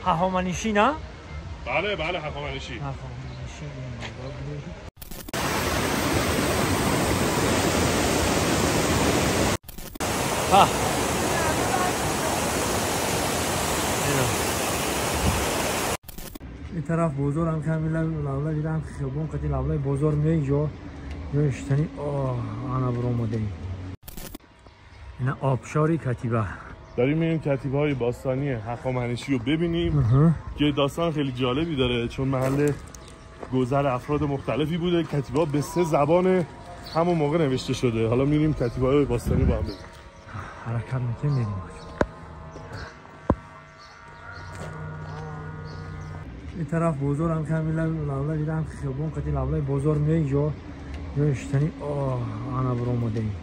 هخامنشی نه؟ بله بله هخامنشی. هخامنشی. ها این طرف بازار هم کمی لوله دیدم خیابون قطعی لوله بازار میای جا جای آه انا برآمده ایم. اینا آبشاری کتیبه. داریم میریم کتیبه های باستانی هخامنشی رو ببینیم که داستان خیلی جالبی داره، چون محل گذر افراد مختلفی بوده. کتیبه ها به 3 زبان همون موقع نوشته شده. حالا میریم کتیبه های باستانی با هم ببینیم. حرکت میکنیم میریم. این طرف بازار هم کمی لوله دیدم خیابون قطعی لوله بازار میای جا جای آه انا برآمده ایم.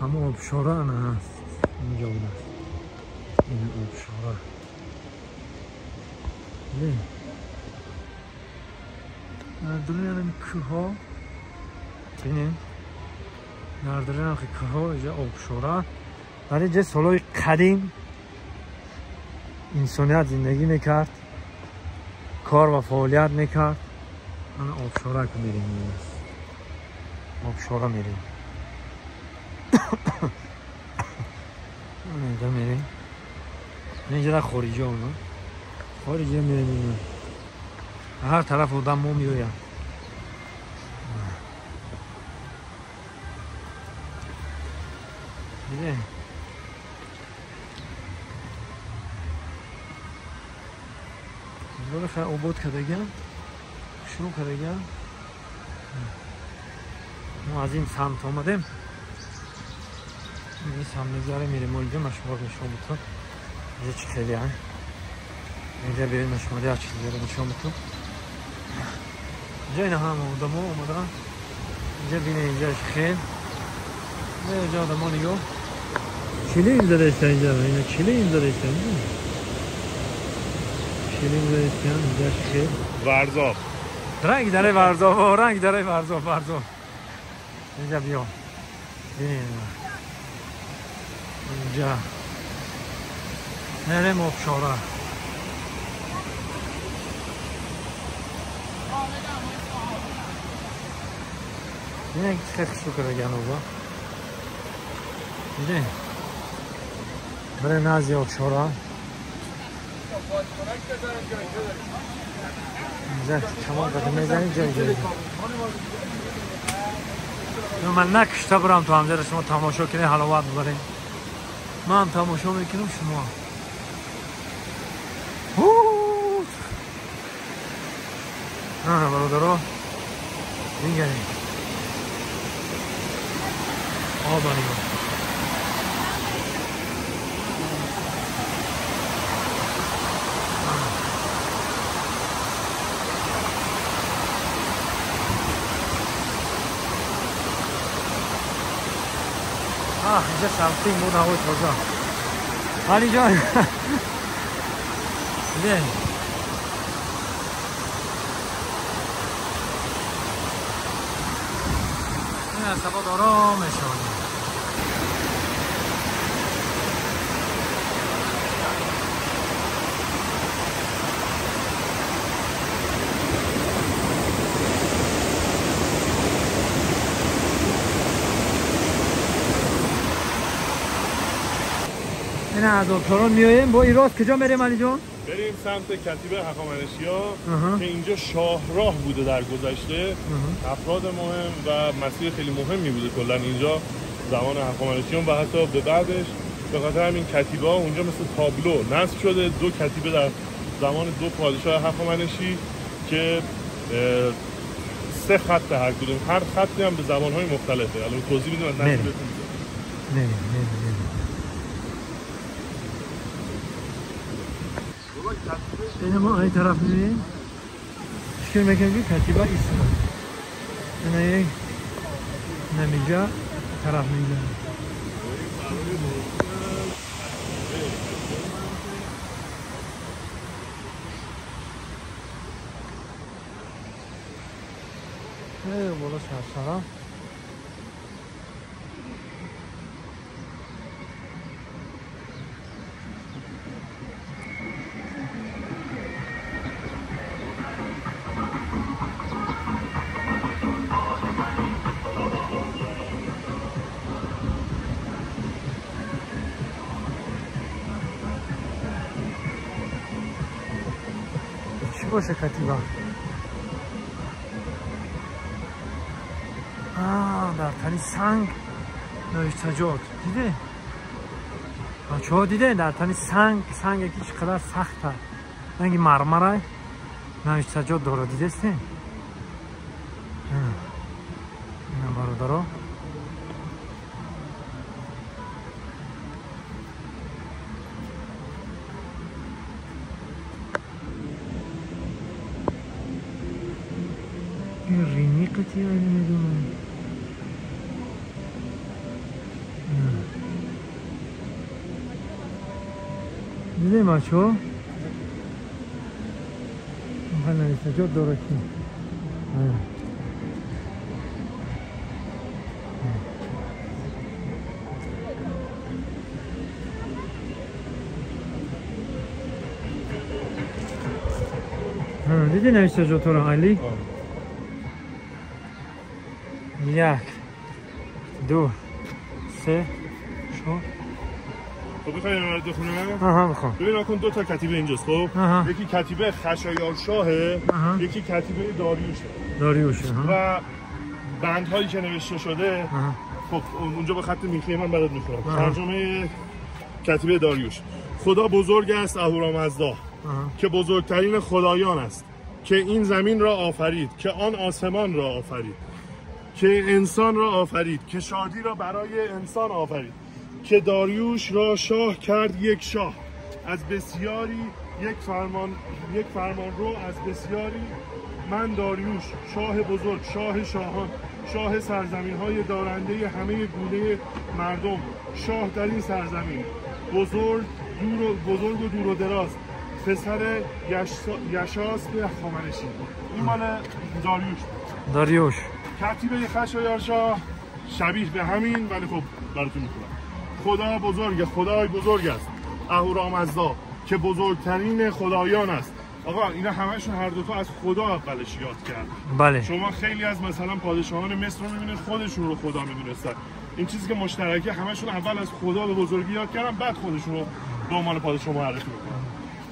همه آبشاره انا هست اینجا بوده است. این آبشاره در درون این کوه ببینیم، در درون کوه اینجا آبشاره. در اینجا سالهای قدیم انسانیت زندگی میکرد، کار و فعالیت میکرد. انا آبشاره که میریم، آبشاره میریم. اینجا میریم، اینجا خارجی ها، خارجی میریم. هر طرف آدم ما میویم. دیده اینجا خیلی آباد کردگم، شروع کردگم. ما از این سمت آمدیم، این سمت میگذاره میریم. اینجا مشمار نشون بتون اینجا چی خیلی هم اینجا بیریم مشمار یک چیزی رو نشون بتون. اینجا اینا هم آدم ها آمدن اینجا بینه. اینجا خیلی اینجا آدم ها نگاه کلیم زده ایستن. اینجا اینا کلیم زده ایستن، کلیم زده ایستن. اینجا خیلی ورزاب رنگ داره، ورزاب رنگ داره، ورزاب ورزاب. اینجا بیا بینه اینجا نرم آبشاره. اینه خیلی خوشو کرده گنوبا. دیده بریم نزدی آبشاره. اینجا کمان قدم میزنیم جای جای. من نکشته برم تو همجا شما تماشا کنید، حلاوت ببریم. من هم تماشا میکنم شما. نه برادرها میگریم آب نگاه. آه اینجا سمتین بود هوای تازه. علی جان دیده این عصبات آرامشان. این از آبشاران میاییم با این راست کجا میریم علی جان؟ بریم سمت کتیبه هخامنشی ها که اینجا شاهراه بوده در گذشته. افراد مهم و مسیر خیلی مهمی بوده کلا اینجا زمان هخامنشیان و حتی به بعدش. به خاطر همین کتیبه ها اونجا مثل تابلو نصب شده. 2 کتیبه در زمان 2 پادشاه هخامنشی که 3 خط هر کدوم، هر خطی هم به زبان‌های مختلفه. الان توضیح میدم از نزدیک بهتون. نه. اینه ما این طرف میبینیم فکر میکنیم که کتیبه ایست. اینه یک نمیجا طرف میگه. بالا سرسرم باشه کتیبه؟ در تنی سنگ نوشتجات دیده؟ بچه ها دیده در تنی سنگ که چقدر سخته، رنگ مرمره نوشتجات داره، دیده سته؟ اینا برادرها این رینی قطعی نمیدونم. دیده بچه ها؟ نوشتجات داره که دیدی نوشتجات رو علی؟ 1 2 3 4. خب بخوای من بخونم؟ آها بخون. ببین کن 2 تا کتیبه اینجاست. خب یکی کتیبه خشایارشاهه، یکی کتیبه داریوشه. داریوشه. و بندهایی که نوشته شده خب اونجا با خط میخی من برات میخونم. ترجمه کتیبه داریوش: خدا بزرگ است اهورامزدا که بزرگترین خدایان است، که این زمین را آفرید، که آن آسمان را آفرید، که انسان را آفرید، که شادی را برای انسان آفرید، که داریوش را شاه کرد یک شاه از بسیاری، یک فرمان رو از بسیاری. من داریوش شاه بزرگ، شاه شاهان، شاه سرزمین های دارنده همه گونه مردم، شاه در این سرزمین بزرگ و دور و دراز، پسر یشاس به هخامنشی. این مال داریوش. داریوش. کتیبه خشایارشاه شبیه به همین، ولی خب براتون میخونم. خدا بزرگ، خدای بزرگ است اهورامزدا که بزرگترین خدایان است. آقا اینا همشون هر دوتا از خدا اولش یاد کرد. بله. شما خیلی از مثلا پادشاهان مصر رو میبینید خودشون رو خدا میدونستن. این چیزی که مشترکه، همشون اول از خدا به بزرگی یاد کردن، بعد خودشون رو به عنوان پادشاه معرفی میکنن.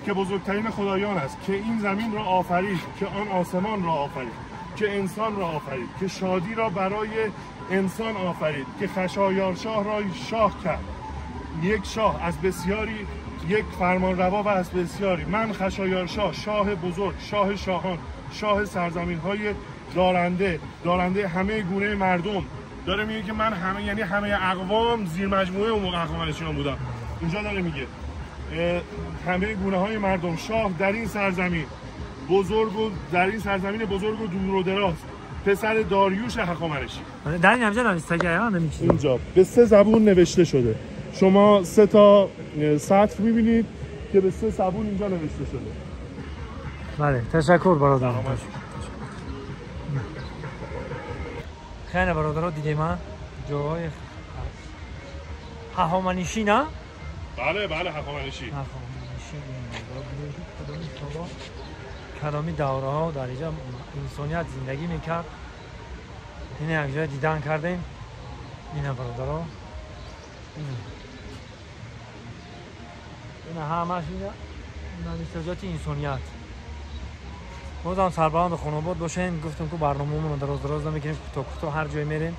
که بزرگترین خدایان است، که این زمین را آفرید، که آن آسمان را آفرید، که انسان را آفرید، که شادی را برای انسان آفرید، که خشایارشاه را شاه کرد یک شاه از بسیاری، یک فرمانروا و از بسیاری. من خشایارشاه، شاه بزرگ، شاه شاهان، شاه سرزمین های دارنده همه گونه مردم. داره میگه که من همه، یعنی همه اقوام زیر مجموعه اون موقع هخامنشیان بودم. اینجا داره میگه همه گونه های مردم، شاه در این سرزمین بزرگ و در این سرزمین بزرگ و دور و دراز، پسر داریوش هخامنشی. در این همجا نوشته اینجا به 3 زبون نوشته شده. شما 3 تا سطر میبینید که به 3 زبون اینجا نوشته شده. بله تشکر برادر. خیلی برادرها دیگه من جای هخامنشی نه؟ بله بله هخامنشی. هخامنشی کدامی دوره ها در اینجا انسانیت زندگی میکرد. این یک جای دیدن کردیم. اینه برادرها، این همش اینه نوشتجات انسانیت. بازم سربلند خانواد باشین. گفتم که برنامه‌مون رو دراز دراز نمیکنیم، کوتاه کوتاه هر جای میریم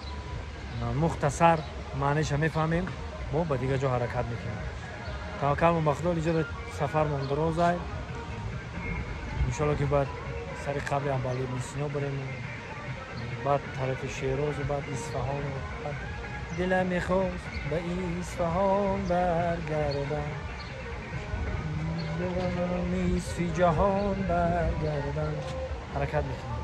مختصر معنیش میفهمیم، ما به دیگه جا حرکت میکنیم. توکلمون به خدا. اینجا سفرمون درازه، انشالله که بعد سر قبر ابوعلی ابن سینا بریم، بعد طرف شیراز و بعد اصفهان و بعد دلم میخواست به اصفهان برگردم، دلم نیست فی جهان برگردم. حرکت میکنیم.